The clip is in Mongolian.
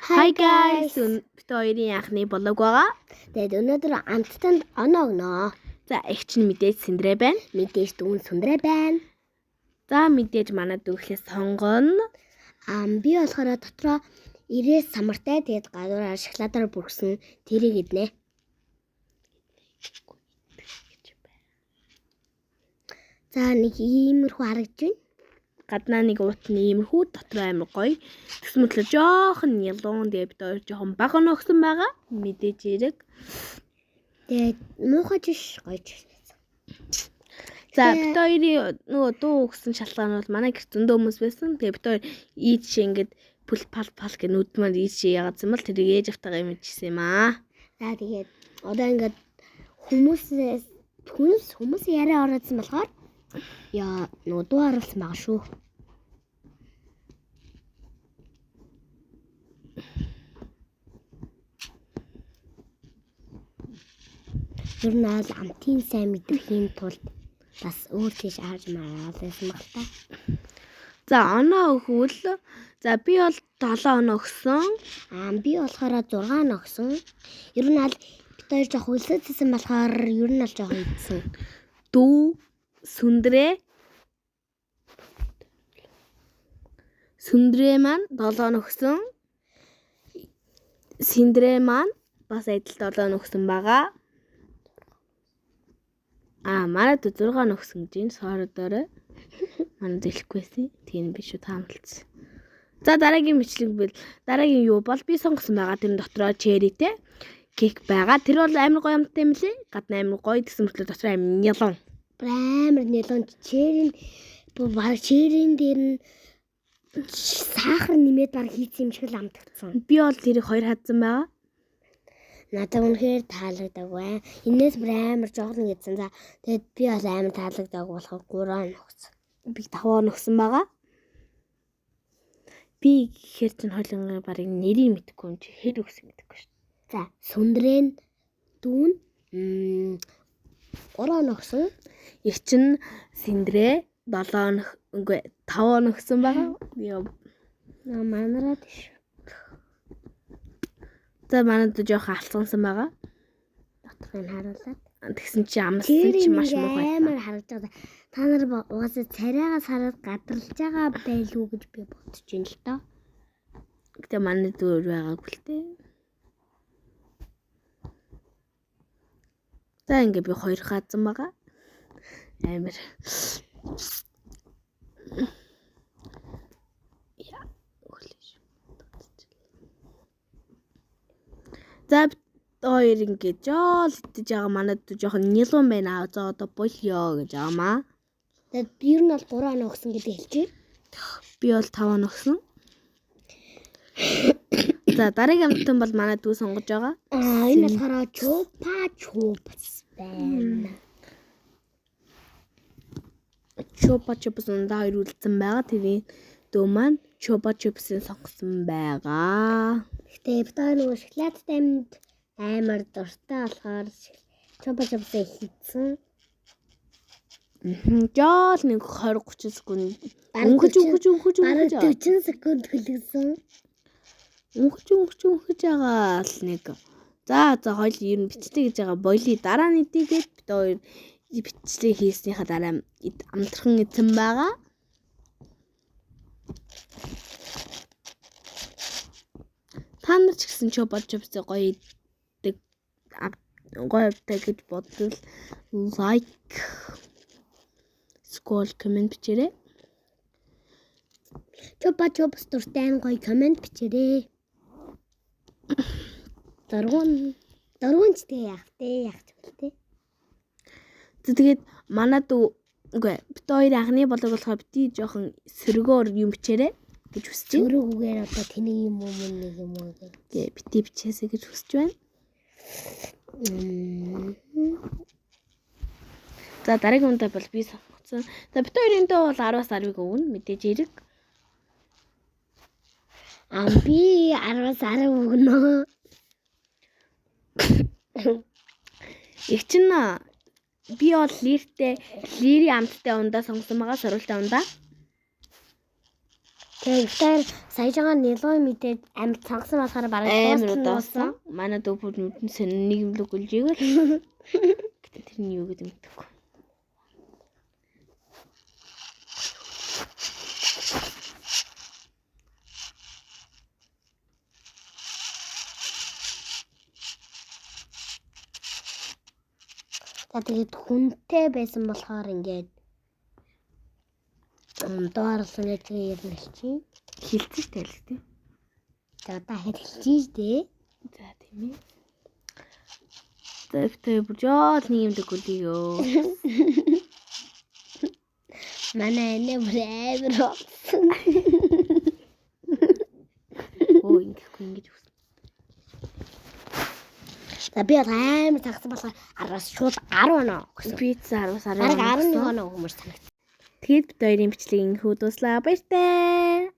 Hi guys. Бид хоёрын анхны блог байгаа. Тэгээд өнөөдөр амттанд оноо өгнө. За эгч нь мэдээж Сэндрэ байна. Мэдээж дүүн Сүндрэ байна. За мэдээж манай дүүхлээ сонгоно. Би болохоор дотроо 90 самартай, тэгээд гадуураа шоколадаар бүрхсэн тэрийг иднэ. За нэг иймэрхүү харагдаж байна. Гаднаа нэг уут нь иймэрхүү, дотроо амар гоё. Тэгсэн мэтлээ жоохон нялуун, тэгээд бид хоёр жоохон бага оноо өгсөн байгаа. Мэдээж эрэг. Тэгээд муухай ч гоё ч. За бид хоёрын нөгөө дуу өгсөн шалтгаан бол манай гэр зөндөө хүмүүс байсан. Тэгээд бид хоёр ийд ши ингээд пүл пал пал гэх нүд маань ийд ши яагаад юм бол тэрийг ээж автагаа имижсэн юм аа. За тэгээд одоо ингээд хүмүүс яриа ороодсон болохоор яа нөгөө дуу оруулсан байгаа шүү. Ер нь бол амтын сайн мэдрэхийн тулд бас өөр тийш харж мараалсан баг та. За оноо өгвөл за би бол 7 оноо өгсөн. Би болохоор 6 оноо өгсөн. Ер нь бол бид хоёр жоох үлсээдсэн болохоор ер нь бол жоох идсэн. Дүү Сүндрэ Сүндрэ маань 7 оноо өгсөн. Синдрэ маань бас адил 7 оноо өгсөн байгаа. Манай дүү 6 оноо өгсөн гэж энэ sorry дөрөө. Манай дэлхгүйсэн. Тийм биш үү, таамалцсан. За дараагийн бичлэг бол дараагийн юу бол би сонгосон байгаа. Тэр дотроо черритэй кек байгаа. Тэр бол амар гоё амттай юм лээ. Гадна амар гоё гэсэн мөртлөө дотроо амар нялуун. Амар нялуун. Черри баг черрин дээр нь сахар нэмээд баг хийсэн юм шиг л амтгдсан. Би бол тэрийг хоёр хадсан байгаа. Надад үнэхээр таалагдаагүй. Энээс бүр амар жоохон гэсэн. За тэгээд би бол амар таалагдаагүй болохоор 3 оноо өгсөн. Би 5 оноо өгсөн байгаа. Би гэхээр чинь хойлонгийн барыг нэрийг мэдэхгүй юм чи хэр өгсөн мэдэхгүй шүү. За Сүндрэн дүүн 3 оноо өгсөн. Их чинь Синдрэ 7 оноо үгүй 5 оноо өгсөн байгаа. Яа. Манараад ш. За манайд жоохон алцгансан байгаа. Доторх нь харуулад. Тэгсэн чи амлсан чи маш муухай. Амар харагдаж байгаа. Та нар угаасаа царайгаас хараад гадарлаж байгаа байлгүй гэж би бодож байна л доо. Гэтэ манай дүү байгаагүй л дээ. За ингээ би 2 хаазсан байгаа. Амар. Яа, өглөө. За бид хоёр ингээ жол идэж байгаа. Манайд жоохон нялуун байна. За одоо болёо гэж аамаа. Тэгээд би ер нь бол 3 оноо өгсөн гэдэг хэлчихье. Би бол 5 оноо өгсөн. За дараагийн амтан бол манай дүү сонгож байгаа. Энэ болохоор Chupa Chups байна. Chupa Chups ундаа хоёр үлдсэн байгаа. Тэрийн дүү маань Chupa Chups-ыг сонгосон байгаа. Гэтэ бид хоёр нөгөө шоколадтай амьд амар дуртай болохоор Chupa Chups-ыг хийсэн. Жол нэг 20 30 секунд өнгөж 40 секунд хөлгсөн. Өнгөж байгаа л нэг. За хоёул ер нь бичлэг гэж байгаа болий дараа нь идийгээд бид хоёр бичлэг хийснийхаа дараа амтрхан идсэн байгаа. Та нар ч гэсэн Chupa Chups-ыг гоё иддэг гоё автай гэж бодвол лайк, скол, коммент бичээрэй. Chupa Chups дуртай нь гоё коммент бичээрэй. Дургуун ч тэгээ яах вэ? Яах ч бэл тээ. Тэгээд манай дүү үгүй бид хоёр анхны блог болохоор бити жоохон сөргөөр юм бичээрэй гэж хүсэж байна. Сөрөг үгээр одоо тэнийг юм уу нэг юм уу гэх. Гэ бити бичээсэй гэж хүсэж байна. За дараагийн удаа бол би сонгоцсон. За бид хоёрын дөө бол 10-аас 10-ыг өгнө мэдээж эрэг. Би 10-аас 10 өгнө. Их чинь би бол лиртэй лири амттай ундаа сонгосон байгаа, сорилттой ундаа. Тэгээ битээр саяжгаа нэлгой мэдээд амьд цангасан болохоор бараг Амар дуустал нь удаасан. Манай дүү бүр нүдэн сэн нэг юм л өгүүлжээг л. Гэтэ тэр нь юу гэдэг мэдэхгүй. За тэгээд хүнтэй байсан болохоор ингээд доорлсон гэж юм хэлчих. Хилцэн штэ аль тийм. За одоо хэлчих дээ. За тийм ээ. За битээ бүр жоо л нэг юм өгүүлэё. Манай анаа бүр амар болсон. Өө ингэхгүй ингэж өгсөн. За би бол амар цангасан болохоор араас шууд 10 оноо өгсөн. Пицца 10-аас 11 Бараг 11 оноо өгмөр санагдсан. Тэгээд бид хоёрын бичлэг ингэхүү дууслаа. Баяртай.